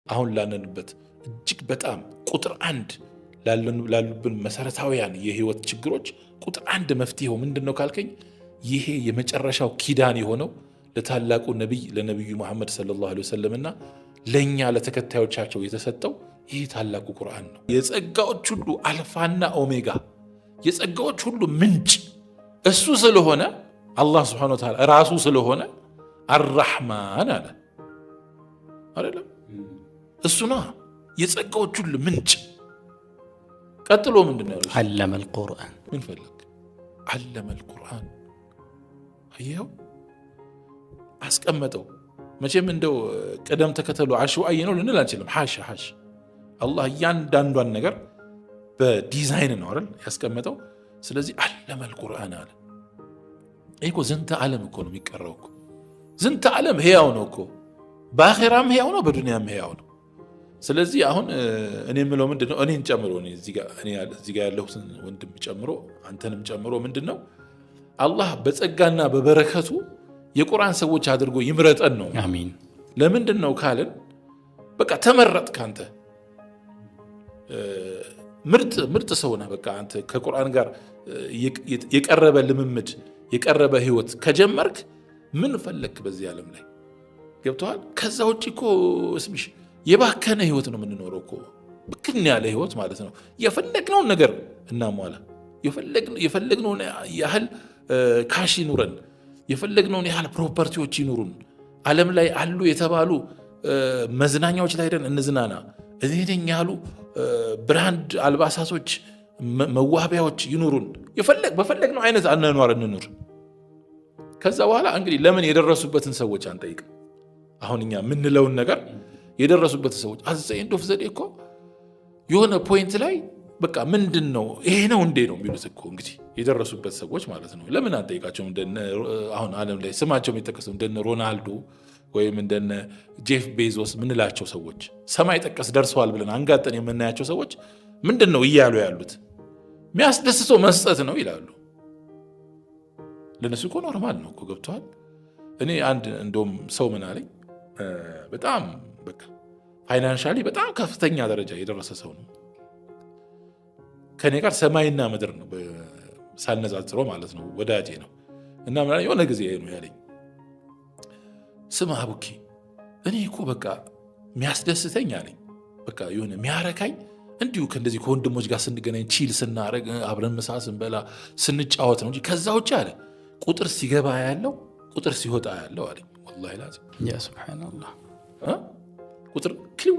አሁን ላለንበት እጅግ በጣም ቁጥር አንድ ላሉብን መሰረታዊያን የህይወት ችግሮች ቁጥር አንድ መፍትሄው ምንድን ነው ካልከኝ፣ ይሄ የመጨረሻው ኪዳን የሆነው ለታላቁ ነቢይ ለነቢዩ መሐመድ ሰለላሁ ዐለይሂ ወሰለም እና ለእኛ ለተከታዮቻቸው የተሰጠው ይህ ታላቁ ቁርአን ነው። የጸጋዎች ሁሉ አልፋና ኦሜጋ፣ የጸጋዎች ሁሉ ምንጭ እሱ ስለሆነ፣ አላህ ስብሐነሁ ወተዓላ ራሱ ስለሆነ አራሕማን አለ አይደለም? እሱ ነዋ የጸጋዎች ሁሉ ምንጭ። ቀጥሎ ምንድን ነው ያለው? علم القرآن። ምን ፈለግ? علم القرآن። አየኸው፣ አስቀመጠው። መቼም እንደው ቅደም ተከተሉ عشوائي ነው ልንል አንችልም። حاشا حاشا፣ አላህ እያንዳንዷን ነገር በዲዛይን ነው አይደል ያስቀመጠው። ስለዚህ علم القرآن አለ። ይህ እኮ ዝንተ ዓለም እኮ ነው የሚቀረው እኮ፣ ዝንተ ዓለም ህያው ነው እኮ፣ በአኼራም ህያው ነው፣ በዱንያም ህያው ነው። ስለዚህ አሁን እኔ የምለው ምንድን ነው፣ እኔን ጨምሮ፣ እዚህ ጋ ያለሁትን ወንድም ጨምሮ፣ አንተንም ጨምሮ፣ ምንድን ነው፣ አላህ በጸጋና በበረከቱ የቁርአን ሰዎች አድርጎ ይምረጠን ነው። አሚን። ለምንድን ነው ካልን፣ በቃ ተመረጥክ፣ አንተ ምርጥ ምርጥ ሰው ነህ። በቃ አንተ ከቁርአን ጋር የቀረበ ልምምድ፣ የቀረበ ህይወት ከጀመርክ ምን ፈለግክ በዚህ ዓለም ላይ? ገብቶሃል? ከዛ ውጭ እኮ እስምሽ የባከነ ህይወት ነው የምንኖረው እኮ፣ ብክን ያለ ህይወት ማለት ነው። የፈለግነውን ነገር እናሟላ፣ የፈለግነውን ያህል cash ይኑረን፣ የፈለግነውን ያህል property ዎች ይኑሩን፣ ዓለም ላይ አሉ የተባሉ መዝናኛዎች ላይ ሄደን እንዝናና፣ እዚህ ነኝ ያሉ brand አልባሳቶች፣ መዋቢያዎች ይኑሩን፣ በፈለግነው አይነት አኗኗር እንኑር። ከዛ በኋላ እንግዲህ ለምን የደረሱበትን ሰዎች አንጠይቅም? አሁን እኛ የምንለውን ነገር የደረሱበትን ሰዎች at the end of the day እኮ የሆነ point ላይ በቃ ምንድን ነው፣ ይሄ ነው እንዴ ነው የሚሉት እኮ እንግዲህ የደረሱበት ሰዎች ማለት ነው። ለምን አንጠይቃቸውም? አሁን ዓለም ላይ ስማቸው የሚጠቀሰው እንደነ ሮናልዶ ወይም እንደነ ጄፍ ቤዞስ ምንላቸው ሰዎች፣ ሰማይ ጠቀስ ደርሰዋል ብለን አንጋጠን የምናያቸው ሰዎች ምንድን ነው እያሉ ያሉት? የሚያስደስተው መስጠት ነው ይላሉ። ለነሱ እኮ normal ነው እኮ፣ ገብቶሃል። እኔ አንድ እንደውም ሰው ምን አለኝ፣ በጣም በቃ financially በጣም ከፍተኛ ደረጃ የደረሰ ሰው ነው። ከኔ ጋር ሰማይና ምድር ነው ሳነጻጽሮ ማለት ነው፣ ወዳጄ ነው። እና የሆነ ጊዜ ነው ያለኝ፣ "ስማ አቡኪ፣ እኔ እኮ በቃ የሚያስደስተኝ" አለኝ፣ "በቃ የሆነ የሚያረካኝ እንዲሁ ከእንደዚህ ከወንድሞች ጋር ስንገናኝ፣ chill ስናረግ፣ አብረን ምሳ ስንበላ፣ ስንጫወት ነው እንጂ ከዛ ውጭ" አለ፣ "ቁጥር ሲገባ ያለው፣ ቁጥር ሲወጣ ያለው" አለኝ። والله العظيم። يا سبحان الله። ቁጥር ክሊው።